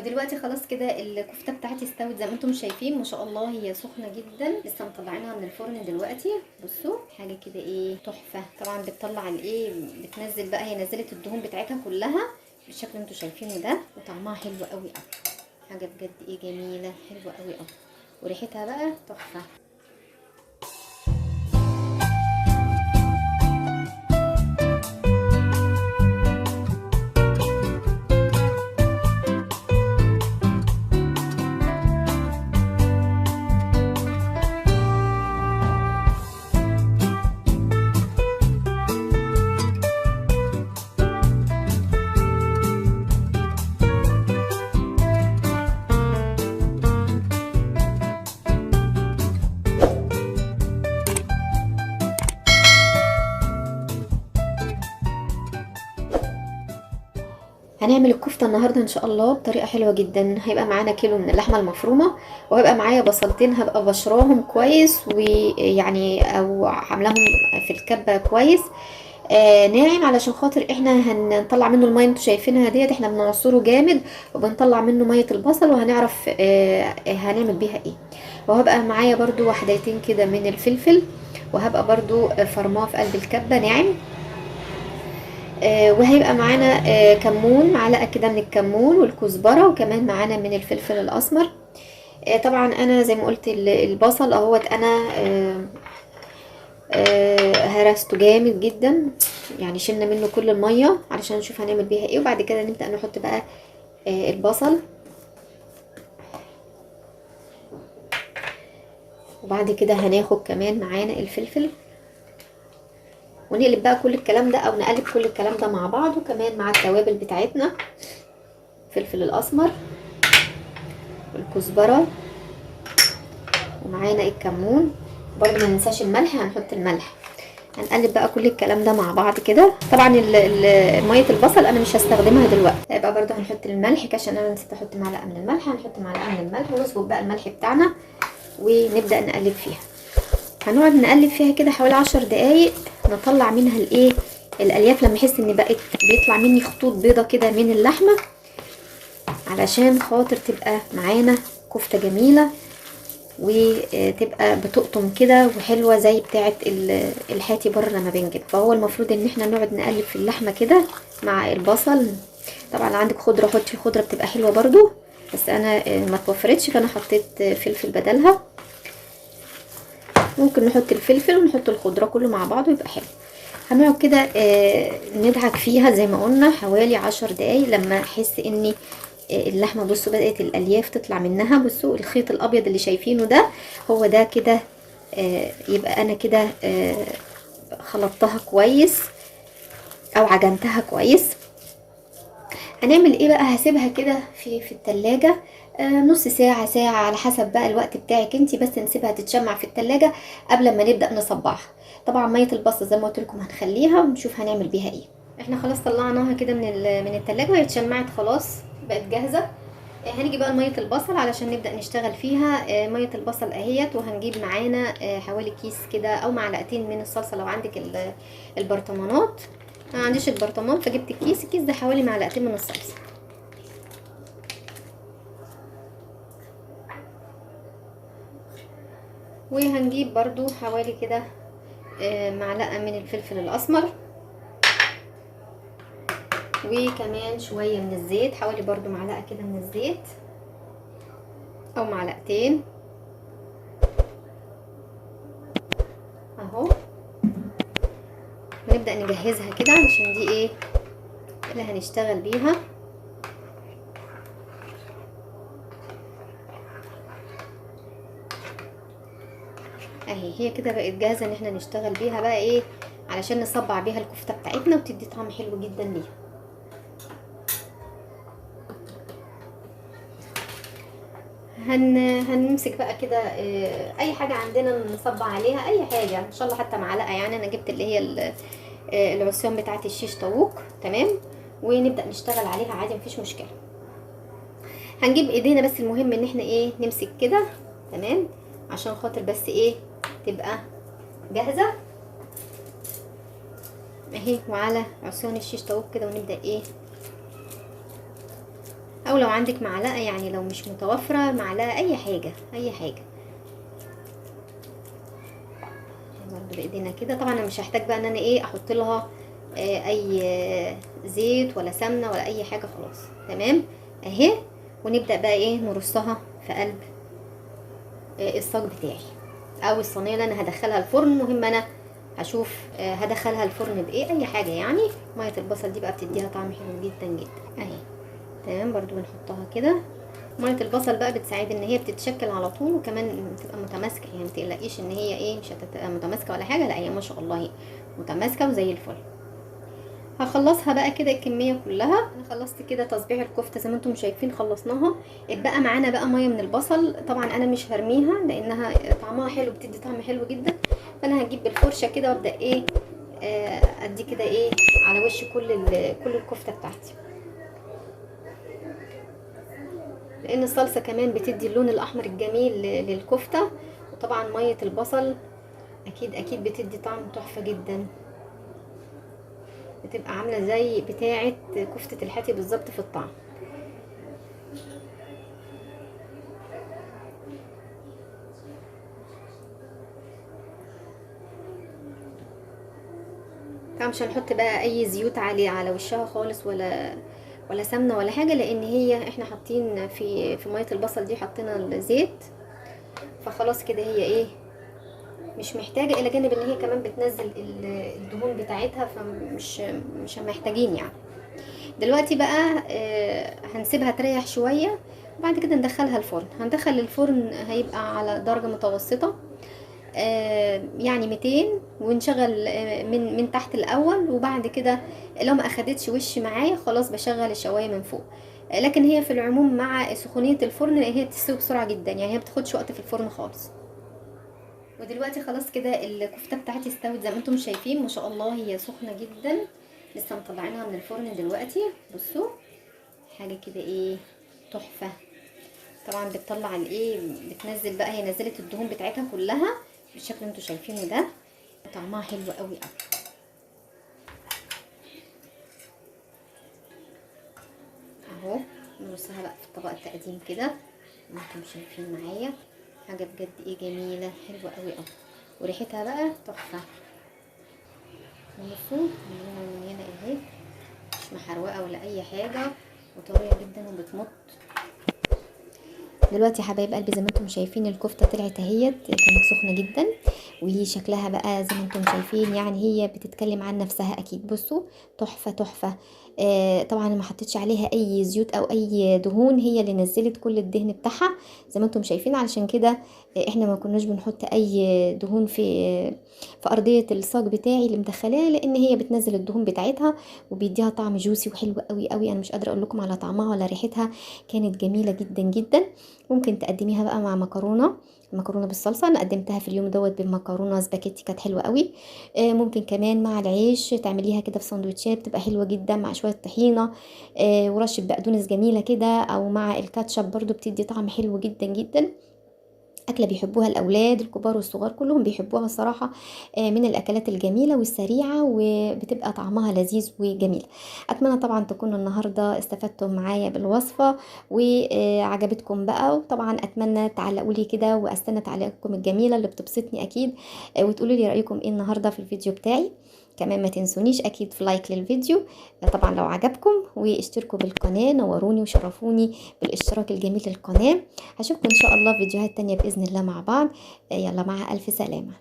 ودلوقتي خلاص كده الكفتة بتاعتي استوت زي ما انتم شايفين، ما شاء الله هي سخنة جدا، لسه مطلعينها من الفرن دلوقتي. بصوا حاجة كده ايه تحفة. طبعا بتطلع الايه، بتنزل بقى، هي نزلت الدهون بتاعتها كلها بالشكل اللي انتم شايفينه ده، وطعمها حلو قوي قوي، حاجة بجد ايه جميلة حلوة قوي قوي، وريحتها بقى تحفة. هنعمل الكفتة النهارده ان شاء الله بطريقة حلوة جدا. هيبقى معانا كيلو من اللحمة المفرومه، وهيبقى معايا بصلتين هبقى بشراهم كويس، ويعني او عاملاهم في الكبه كويس ناعم، علشان خاطر احنا هنطلع منه المية انتوا شايفينها ديت، احنا بنعصره جامد وبنطلع منه مية البصل، وهنعرف هنعمل بيها ايه. وهبقى معايا برضو وحدتين كده من الفلفل، وهبقى برضو فرماه في قلب الكبه ناعم. وهيبقى معانا كمون، معلقه كده من الكمون والكزبره، وكمان معانا من الفلفل الاسمر. طبعا انا زي ما قلت البصل اهوت انا هرسته جامد جدا، يعني شلنا منه كل المية علشان نشوف هنعمل بيها ايه، وبعد كده نبدا نحط بقى البصل، وبعد كده هناخد كمان معانا الفلفل، ونقلب بقى كل الكلام ده او نقلب كل الكلام ده مع بعض، وكمان مع التوابل بتاعتنا الفلفل الاسمر والكزبره، ومعانا الكمون، برضو ما ننساش الملح، هنحط الملح. هنقلب بقى كل الكلام ده مع بعض كده. طبعا مية البصل انا مش هستخدمها دلوقتي، يبقى برضو هنحط الملح عشان انا نسيت احط معلقه من الملح، هنحط معلقه من الملح ونظبط بقى الملح بتاعنا ونبدا نقلب فيها. هنقعد نقلب فيها كده حوالي 10 دقايق، نطلع منها الايه الالياف، لما احس ان بقت بيطلع مني خطوط بيضة كده من اللحمة، علشان خاطر تبقى معانا كفته جميلة وتبقى بتقطم كده وحلوه زي بتاعه الحاتي بره لما بنجيب. فهو المفروض ان احنا نقعد نقلب في اللحمة كده مع البصل. طبعا عندك خضرة حطي خضرة بتبقى حلوة برضو، بس انا ما توفرتش فانا حطيت فلفل بدلها. ممكن نحط الفلفل ونحط الخضرة كله مع بعض ويبقى حلو. هنقعد كده ندعك فيها زي ما قلنا حوالي 10 دقايق، لما احس ان اللحمة بصوا بدات الالياف تطلع منها. بصوا الخيط الابيض اللي شايفينه ده هو ده كده، يبقى انا كده خلطتها كويس او عجنتها كويس. هنعمل ايه بقى؟ هسيبها كده في التلاجة نص ساعة ساعة على حسب بقى الوقت بتاعك انتي، بس نسيبها تتشمع في التلاجة قبل ما نبدأ نصبعها. طبعا مية البصل زي ما قلت لكم هنخليها ونشوف هنعمل بيها ايه. احنا خلاص طلعناها كده من التلاجة وهي اتشمعت خلاص، بقت جاهزة. هنيجي بقى لمية البصل علشان نبدأ نشتغل فيها. مية البصل اهيت، وهنجيب معانا حوالي كيس كده او معلقتين من الصلصة لو عندك البرطمانات. انا ما عنديش البرطمان فجبت الكيس، الكيس ده حوالي معلقتين من الصلصة. وهنجيب برضو حوالي كده معلقة من الفلفل الاسمر، وكمان شوية من الزيت، حوالي برضو معلقة كده من الزيت او معلقتين اهو. ونبدأ نجهزها كده علشان دي ايه اللي هنشتغل بيها. اهي هي كده بقت جاهزة ان احنا نشتغل بيها بقى ايه، علشان نصبع بيها الكفتة بتاعتنا وتدي طعم حلو جدا ليها. هنمسك بقى كده اي حاجة عندنا نصبع عليها، اي حاجة ان شاء الله، حتى معلقه. يعني انا جبت اللي هي العصيان بتاعه الشيش طاووق، تمام، ونبدا نشتغل عليها عادي مفيش مشكلة. هنجيب ايدينا بس، المهم ان احنا ايه نمسك كده تمام، عشان خاطر بس ايه تبقى جاهزة اهي. وعلى عصيان الشيش طاووق كده، ونبدا ايه، او لو عندك معلقه، يعني لو مش متوفرة معلقه، اي حاجة اي حاجة برضو بايدينا كده. طبعا انا مش هحتاج بقى ان انا ايه احط لها اي زيت ولا سمنه ولا اي حاجة، خلاص تمام اهي. ونبدا بقى ايه نرصها في قلب الصاج بتاعي او الصينية اللي انا هدخلها الفرن. المهم انا هشوف هدخلها الفرن بايه، اي حاجة يعني. مية البصل دي بقى بتديها طعم حلو جدا جدا اهي. تمام، برضو بنحطها كده. مية البصل بقى بتساعد ان هي بتتشكل على طول، وكمان بتبقى متماسكة، يعني متقلقيش ان هي ايه مش هتبقى متماسكة ولا حاجة، لا هي ما شاء الله هي متماسكة وزي الفل. هخلصها بقى كده الكمية كلها. انا خلصت كده تصبيع الكفتة زي ما انتم شايفين، خلصناها. اتبقى معانا بقى مية من البصل، طبعا انا مش هرميها لانها طعمها حلو، بتدي طعم حلو جدا. فانا هجيب بالفرشه كده وابدا ايه ادي كده ايه على وش كل الكفتة بتاعتي، لان الصلصه كمان بتدي اللون الاحمر الجميل للكفته، وطبعا مية البصل اكيد اكيد بتدي طعم تحفة جدا، بتبقى عامله زي بتاعه كفته الحاتي بالظبط في الطعم. طبعا مش هنحط بقى اي زيوت عليه على وشها خالص، ولا سمنه ولا حاجة، لان هي احنا حاطين في مية البصل دي حطينا الزيت، فخلاص كده هي ايه مش محتاجه، الى جانب ان هي كمان بتنزل الدهون بتاعتها، فمش مش محتاجين يعني. دلوقتي بقى هنسيبها تريح شوية، وبعد كده ندخلها الفرن. هندخل الفرن هيبقى على درجه متوسطه، يعني 200، ونشغل من تحت الاول، وبعد كده لو ما اخدتش وش معايا خلاص بشغل الشوايه من فوق. لكن هي في العموم مع سخونيه الفرن هي بتستوي بسرعة جدا، يعني هي بتاخدش وقت في الفرن خالص. ودلوقتي خلاص كده الكفتة بتاعتي استوت زي ما انتم شايفين، ما شاء الله هي سخنة جدا، لسه مطلعينها من الفرن دلوقتي. بصوا حاجة كده ايه تحفة. طبعا بتطلع الايه، بتنزل بقى، هي نزلت الدهون بتاعتها كلها بالشكل اللي انتم شايفينه ده، طعمها حلو قوي قوي. اهو نرصها بقى في الطبق التقديم كده، انتم شايفين معايا حاجة بجد ايه جميلة حلوة قوي قوي، وريحتها بقى تحفة. بصوا من هنا ومن هنا اهي، مش محروقة ولا اي حاجة، وطريه جدا وبتمط. دلوقتي يا حبايب قلبي زي ما انتم شايفين الكفتة طلعت اهيت، كانت سخنة جدا، وهي شكلها بقى زي ما انتم شايفين، يعني هي بتتكلم عن نفسها اكيد. بصوا تحفة تحفة. طبعا ما حطيتش عليها اي زيوت او اي دهون، هي اللي نزلت كل الدهن بتاعها زي ما انتم شايفين. علشان كده احنا ما كناش بنحط اي دهون في ارضية الصاج بتاعي اللي مدخلاه، لان هي بتنزل الدهون بتاعتها وبيديها طعم جوسي وحلو قوي قوي. انا مش قادرة اقول لكم على طعمها ولا ريحتها، كانت جميلة جدا جدا. ممكن تقدميها بقى مع مكرونه بالصلصه، انا قدمتها في اليوم دوت بالمكرونه سباكيتي، كانت حلوة قوي. ممكن كمان مع العيش تعمليها كده في سندوتشات، بتبقى حلوة جدا مع شوية طحينه ورشه بقدونس جميلة كده، او مع الكاتشب برضو بتدي طعم حلو جدا جدا. أكلة بيحبوها الأولاد الكبار والصغار كلهم بيحبوها الصراحة، من الأكلات الجميلة والسريعة، وبتبقى طعمها لذيذ وجميل. أتمنى طبعا تكونوا النهاردة استفدتم معايا بالوصفة وعجبتكم بقى، وطبعا أتمنى تعلقوا لي كده، وأستنى تعليقكم الجميلة اللي بتبسطني أكيد، وتقولوا لي رأيكم إيه النهاردة في الفيديو بتاعي. كمان ما تنسونيش اكيد في like للفيديو طبعا لو عجبكم، واشتركوا بالقناة، نوروني وشرفوني بالاشتراك الجميل للقناة. هشوفكم ان شاء الله في فيديوهات تانية باذن الله مع بعض. يلا مع الف سلامة.